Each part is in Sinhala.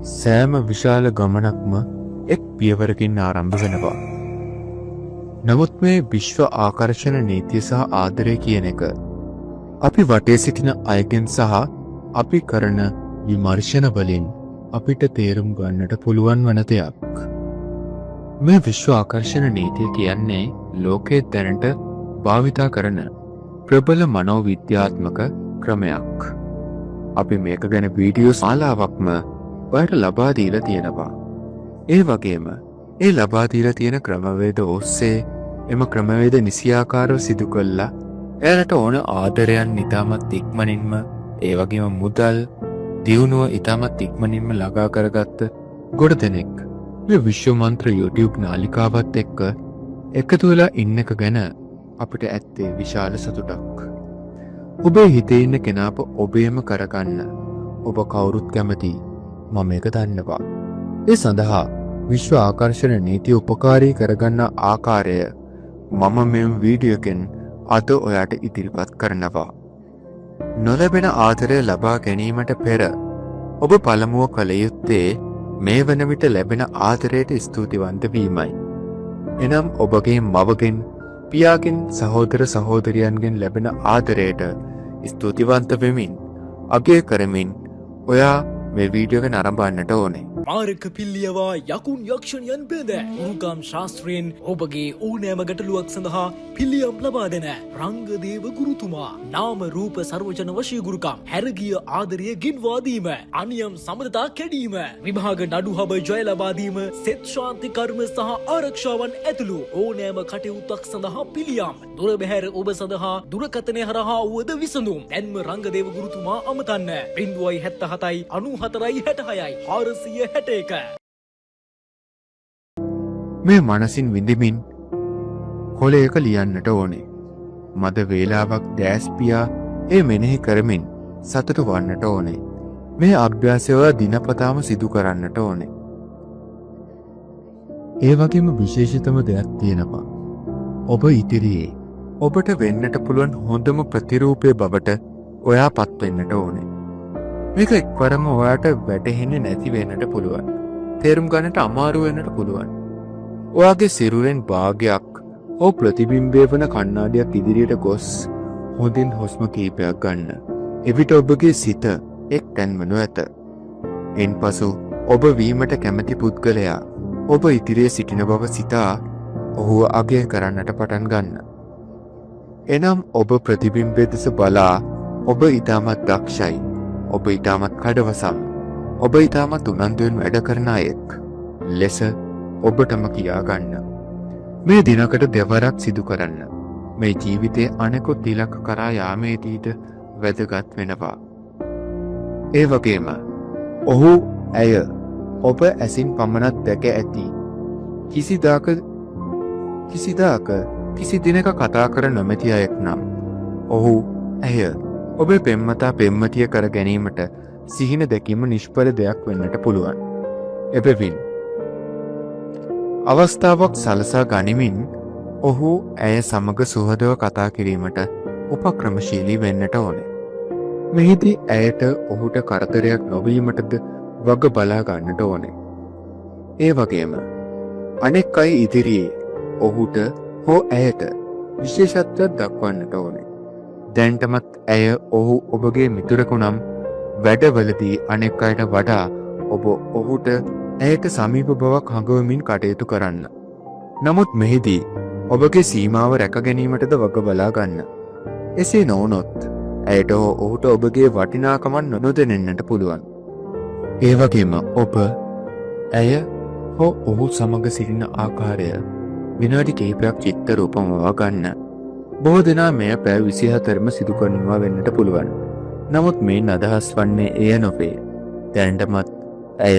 සෑම විශාල ගමනක්ම එක් පියවරකින් ආරම්භ වෙනවා. නමුත් මේ විශ්ව ආකර්ෂණ නීතිය සහ ආදරය කියන එක අපි වටේ සිටින අයගෙන් සහ අපි කරන විමර්ශන වලින් අපිට තේරුම් ගන්නට පුළුවන් වන දෙයක්. මේ විශ්ව ආකර්ෂණ නීතිය කියන්නේ ලෝකයේ දැනට භාවිතා කරන ප්‍රබල මනෝවිද්‍යාත්මක ක්‍රමයක්. අපි මේක ගැන වීඩියෝ මාලාවක්ම ඔයාට ලබා දීලා තියෙනවා. ඒ වගේම ඒ ලබා දීලා තියෙන ක්‍රමවේද ඔස්සේ එම ක්‍රමවේද නිසියාකාරව සිදු කළා එයාලට ඕන ආදරයන් ඉතාමත් ඉක්මනින්ම, ඒ වගේම මුදල් දියුණුව ඉතාමත් ඉක්මනින්ම ළඟා කරගත්ත ගොඩ දෙනෙක් මේ විශ්ව මන්ත්‍ර YouTube නාලිකාවත් එක්ක එකතු වෙලා ඉන්න එක ගැන අපිට ඇත්තේ විශාල සතුටක්. ඔබේ හිතේ ඉන්න කෙනාව ඔබේම කරගන්න ඔබ කවුරුත් කැමති, මම ඒක දන්නවා. ඒ සඳහා විශ්ව ආකර්ෂණ නීතිය උපකාරී කරගන්න ආකාරය මම මෙම වීඩියෝ එකෙන් අද ඔයාට ඉදිරිපත් කරනවා. නොලැබෙන ආදරය ලබා ගැනීමට පෙර ඔබ පළමුව කළ යුත්තේ මේ වන විට ලැබෙන ආදරයට ස්තුතිවන්ත වීමයි. එනම් ඔබගේ මවගෙන්, පියාගෙන්, සහෝදර සහෝදරියන්ගෙන් ලැබෙන ආදරයට ස්තුතිවන්ත වෙමින්, අගය කරමින් ඔයා මේ වීඩියෝ එක නරඹන්නට ඕනේ. මාරක පිල්ලියවා යකුන් යක්ෂණයන් බැඳ ගුරුකම් ශාස්ත්‍රයෙන් ඔබගේ ඕනෑම ගැටලුවක් සඳහා පිළියම් ලබා දෙන රංගදේව ගුරුතුමා. නාම රූප සර්වජන වශී ගුරුකම්, හැරගිය ආදරය ගෙන්වා දීම, අනියම් සබඳතා කැඩීම, විභාග නඩු හබ ජය ලබා දීම, සෙත් ශාන්ති කර්ම සහ ආරක්ෂාවන් ඇතුළු ඕනෑම කටයුත්තක් සඳහා පිළියම්. දුර බැහැර ඔබ සඳහා දුරකථනය හරහා වුවද විසඳුම්. දැන්ම රංගදේව ගුරුතුමා අමතන්න 077 94 66 461. මේ මනසින් විඳිමින් කොලයක ලියන්නට ඕනේ. මද වේලාවක් දෑස් පියා ඒ මෙනෙහි කරමින් සතුටු වන්නට ඕනේ. මේ අභ්‍යාසය ඔයා දිනපතාම සිදු කරන්නට ඕනේ. ඒ වගේම විශේෂිතම දෙයක් තියෙනවා. ඔබ ඉදිරියේ ඔබට වෙන්නට පුළුවන් හොඳම ප්‍රතිරූපය බවට ඔයා පත් වෙන්නට ඕනේ. මේක එක්වරම ඔයාට වැටහෙන්නේ නැති වෙන්නට පුළුවන්. තේරුම් ගන්නට අමාරු වෙන්නට පුළුවන්. ඔයාගේ සිරුරෙන් භාගයක් හෝ ප්‍රතිබිම්බය වන කණ්ණාඩියක් ඉදිරියට ගොස් හොඳින් හුස්ම කීපයක් ගන්න. එවිට ඔබගේ සිත එක් තැන්වනු ඇත. එන්පසු ඔබ වීමට කැමති පුද්ගලයා ඔබ ඉදිරියේ සිටින බව සිතා ඔහුව අගය කරන්නට පටන් ගන්න. එනම් ඔබ ප්‍රතිබිම්බය දෙස බලා ඔබ ඉතාමත් දක්ෂයි. ඔබ ඉතාමත් කඩවසම්. ඔබ ඉතාමත් උනන්දුවෙන් වැඩ කරන අයෙක් ලෙස ඔබටම කියා ගන්න. මේ දිනකට දෙවරක් සිදු කරන්න. මේ ජීවිතයේ අනෙකුත් ඉලක්ක කරා යාමේදීද වැදගත් වෙනවා. ඒ වගේම ඔහු ඇය ඔබ ඇසින් පමණක් දැක ඇති. කිසිදාක කිසිදාක කිසි දිනක කතා කර නොමැති අයෙක් නම් ඔහු ඇය ඔබේ පෙම්වතා පෙම්වතිය කර ගැනීමට සිහින දැකීම නිෂ්ඵල දෙයක් වෙන්නට පුළුවන්. එබැවින් අවස්ථාවක් සලසා ගනිමින් ඔහු ඇය සමග සුහදව කතා කිරීමට උපක්‍රමශීලී වෙන්නට ඕනේ. මෙහිදී ඇයට ඔහුට කරදරයක් නොවීමටද වග බලා ගන්නට ඕනේ. ඒ වගේම අනෙක් අය ඉදිරියේ ඔහුට හෝ ඇයට විශේෂත්වයක් දක්වන්නට ඕනේ. දැන්ටමත් ඇය ඔහු ඔබගේ මිතුරෙකු නම් වැඩවලදී අනෙක් අයට වඩා ඔබ ඔහුට ඇයට සමීප බවක් හඟවමින් කටයුතු කරන්න. නමුත් මෙහිදී ඔබගේ සීමාව රැක ගැනීමටද වග බලා ගන්න. එසේ නොවුනොත් ඇයට හෝ ඔහුට ඔබගේ වටිනාකමක් නොදැනෙන්නට පුළුවන්. ඒ වගේම ඔබ ඇය හෝ ඔහු සමග සිටින ආකාරය විනාඩි කිහිපයක් චිත්ත රූප මවා ගන්න. බොහෝ දෙනා මෙය පැය 24ම සිදු කරනවා වෙන්නට පුළුවන්. නමුත් මෙයින් අදහස් වන්නේ එය නොවේ. දැනටමත් ඇය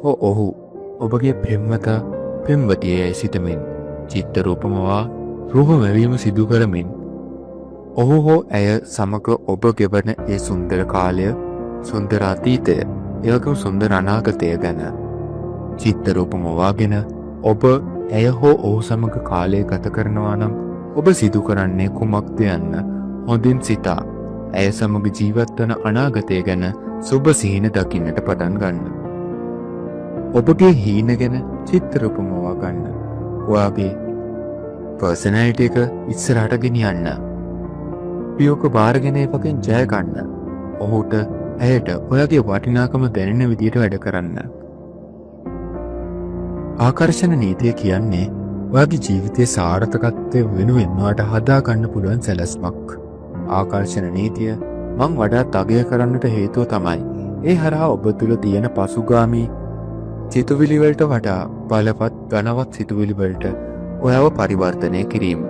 හෝ ඔහු ඔබගේ පෙම්වතා පෙම්වතිය යැයි සිතමින් චිත්ත රූප මවා රූප මැවීම සිදු කරමින් ඔහු හෝ ඇය සමග ඔබ ගෙවන ඒ සුන්දර කාලය, සුන්දර අතීතය, ඒ වගේම සුන්දර අනාගතය ගැන චිත්ත රූප මවාගෙන ඔබ ඇය හෝ ඔහු සමග කාලය ගත කරනවා නම් ඔබ සිදු කරන්නේ කුමක්ද යන්න හොඳින් සිතා ඇය සමග ජීවත් වන අනාගතය ගැන සුබ සිහින දකින්නට පටන් ගන්න. ඔබගේ හීන ගැන චිත්‍රරූප මවා ගන්න. ඔයාගේ පර්සනැලිටි එක ඉස්සරහට ගෙනියන්න. පියෝක බාරගෙන ඒ වගේ ජය ගන්න. ඔහුට ඇයට ඔයාගේ වටිනාකම දැනෙන විදියට වැඩ කරන්න. ආකර්ෂණ නීතිය කියන්නේ ඔයාගේ ජීවිතයේ සාර්ථකත්වය වෙනුවෙන් ඔයාට හදා ගන්න පුළුවන් සැලැස්මක්. ආකර්ෂණ නීතිය මං වඩාත් අගය කරන්නට හේතුව තමයි ඒ හරහා ඔබ තුළ තියෙන පසුගාමී සිතුවිලි වලට වඩා බලවත් ධනවත් සිතුවිලි වලට ඔයාව පරිවර්තනය කිරීම.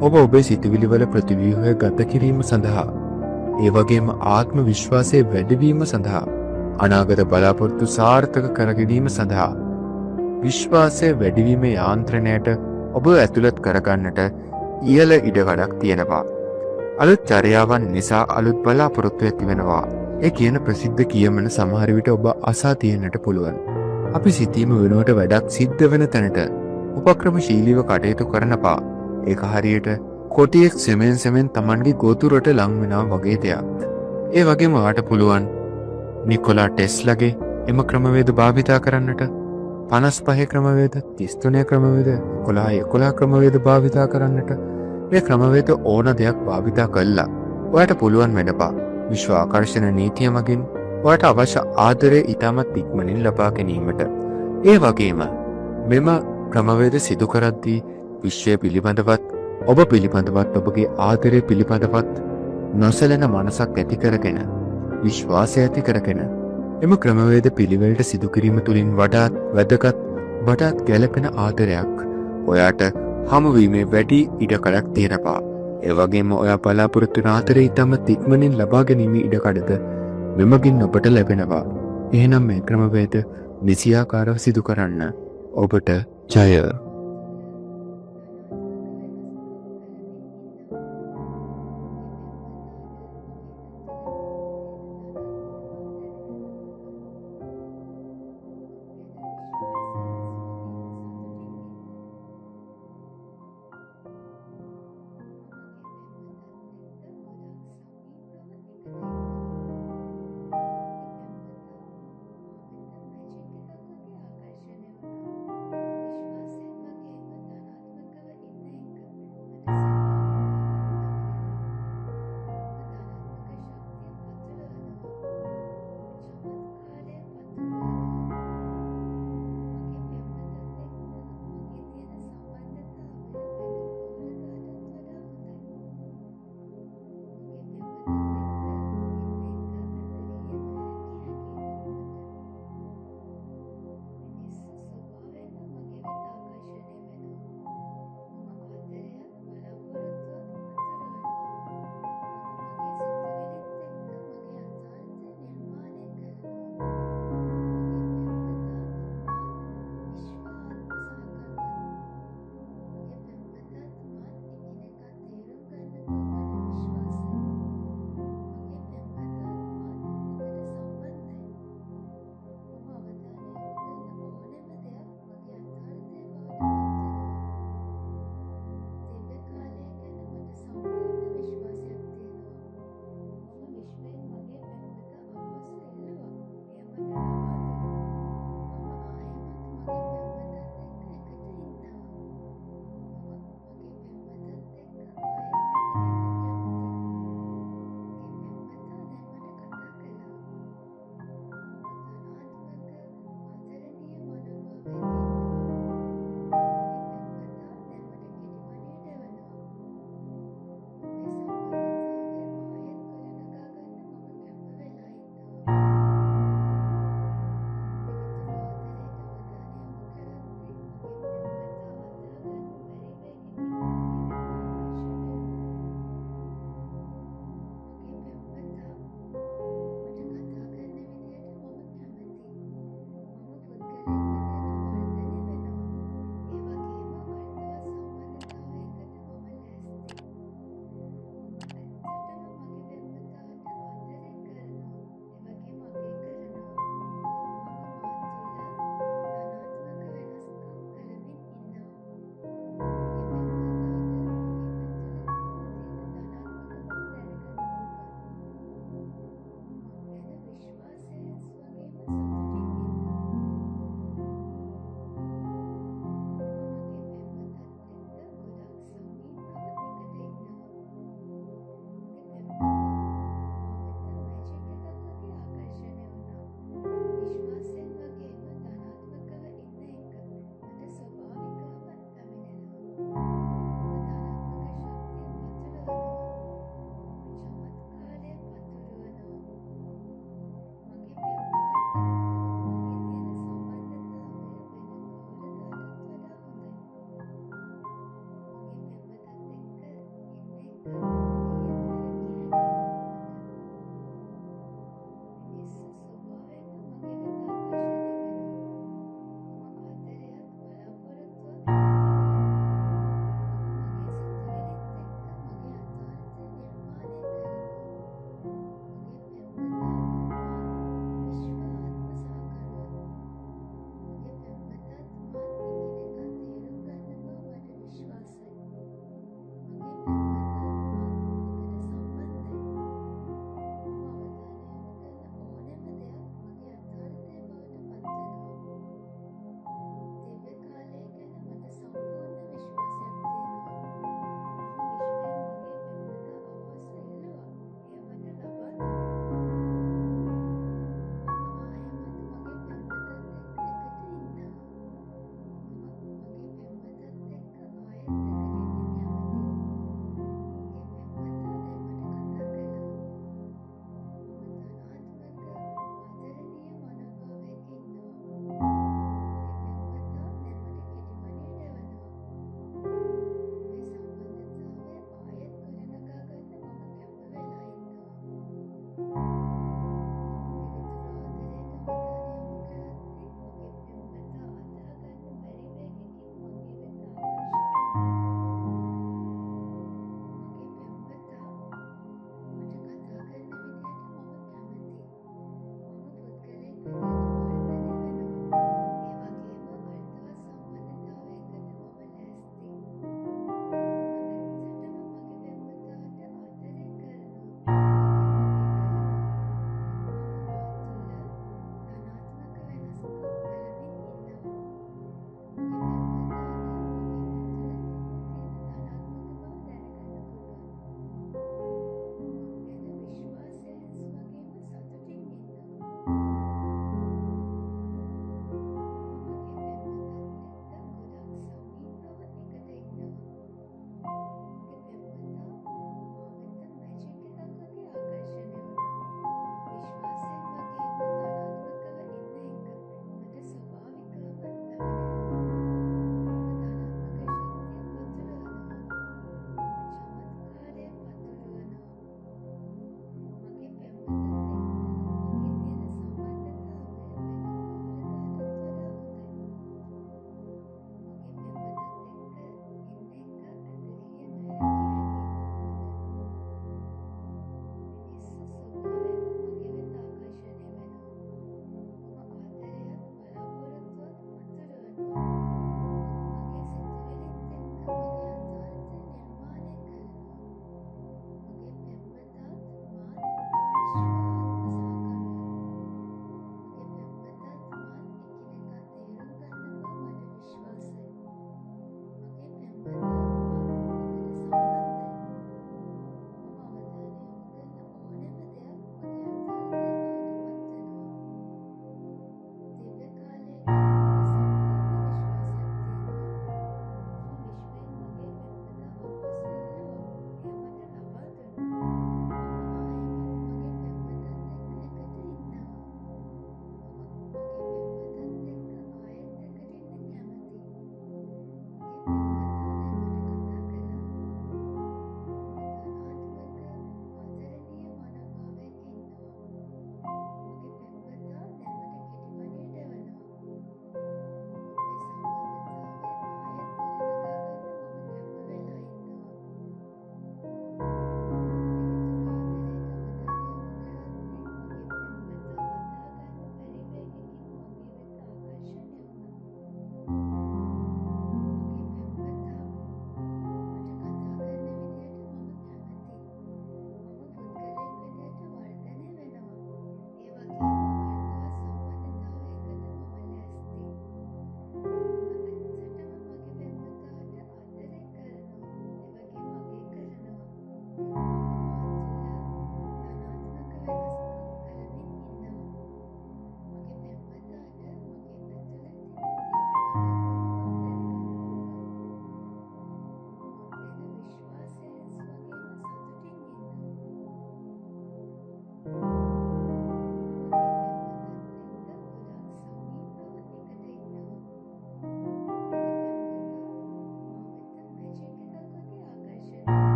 ඔබ ඔබේ සිතුවිලි වල ප්‍රතිව්‍යුහය ගත කිරීම සඳහා, ඒ වගේම ආත්ම විශ්වාසය වැඩිවීම සඳහා, අනාගත බලාපොරොත්තු සාර්ථක කර ගැනීම සඳහා විශ්වාසය වැඩිවීමේ යාන්ත්‍රණයට ඔබ ඇතුළත් කරගන්නට ඉහළ ඉඩකඩක් තියෙනවා. අලුත් චර්යාවන් නිසා අලුත් බලාපොරොත්තු ඇති වෙනවා. ඒ කියන ප්‍රසිද්ධ කියමන සමහර විට ඔබ අසා තියෙන්නට පුළුවන්. අපි සිතීම වෙනුවට වැඩක් සිද්ධ වෙන තැනට උපක්‍රමශීලීව කටයුතු කරනවා. ඒක හරියට කොටියෙක් සෙමෙන් සෙමෙන් තමන්ගේ ගොතුරට ලං වෙනවා වගේ දෙයක්. ඒ වගේම ඔයාට පුළුවන් නිකොලා ටෙස්ලාගේ එම ක්‍රමවේද භාවිතා කරන්නට. 55 ක්‍රමවේද, 33 ක්‍රමවේද, 11 11 ක්‍රමවේද භාවිතා කරන්නට. මේ ක්‍රමවේද ඕන දෙයක් භාවිතා කළා ඔයාට පුළුවන් වෙනවා විශ්ව ආකර්ෂණ නීතිය මගින් ඔයාට අවශ්‍ය ආදරය ඉතාමත් ඉක්මනින් ලබා ගැනීමට. ඒ වගේම මෙම ක්‍රමවේද සිදු කරද්දී විශ්වය පිළිබඳවත් ඔබ පිළිබඳවත් ඔබගේ ආදරය පිළිබඳවත් නොසැලෙන මනසක් ඇති කරගෙන, විශ්වාසය ඇති කරගෙන එම ක්‍රමවේද පිළිවෙලට සිදු කිරීම තුළින් වඩාත් වැදගත්, වඩාත් ගැළපෙන ආදරයක් ඔයාට හමුවීමේ වැඩි ඉඩකඩක් තියෙනවා. ඒ වගේම ඔයා බලාපොරොත්තු වන ආදරය ඉතාමත් ඉක්මනින් ලබා ගැනීමේ ඉඩකඩද මෙමගින් ඔබට ලැබෙනවා. එහෙනම් මේ ක්‍රමවේද නිසියාකාරව සිදු කරන්න. ඔබට ජය. මගේ පෙම්වතා මාවෙත මැජික් එකක් වගේ ආකර්ෂණය වුණා. විශ්වාසය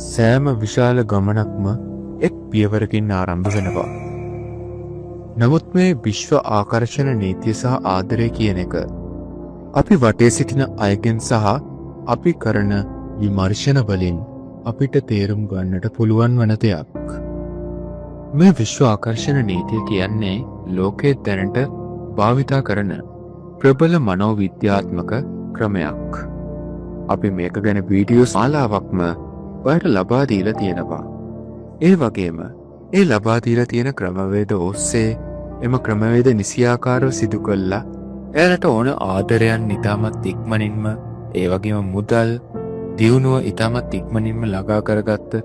සෑම විශාල ගමනක්ම එක් පියවරකින් ආරම්භ වෙනවා. නමුත් මේ විශ්ව ආකර්ෂණ නීතිය සහ ආදරය කියන එක අපි වටේ සිටින අයගෙන් සහ අපි කරන විමර්ශන වලින් අපිට තේරුම් ගන්නට පුළුවන් වන දෙයක්. මේ විශ්ව ආකර්ෂණ නීතිය කියන්නේ ලෝකයේ දැනට භාවිතා කරන ප්‍රබල මනෝවිද්‍යාත්මක ක්‍රමයක්. අපි මේක ගැන වීඩියෝ මාලාවක්ම ඔයාට ලබා දීලා තියෙනවා. ඒ වගේම ඒ ලබා දීලා තියෙන ක්‍රමවේද ඔස්සේ එම ක්‍රමවේද නිසියාකාරව සිදු කළා එයාලට ඕන ආදරයන් ඉතාමත් ඉක්මනින්ම, ඒ වගේම මුදල් දියුණුව ඉතාමත් ඉක්මනින්ම ළඟා කරගත්ත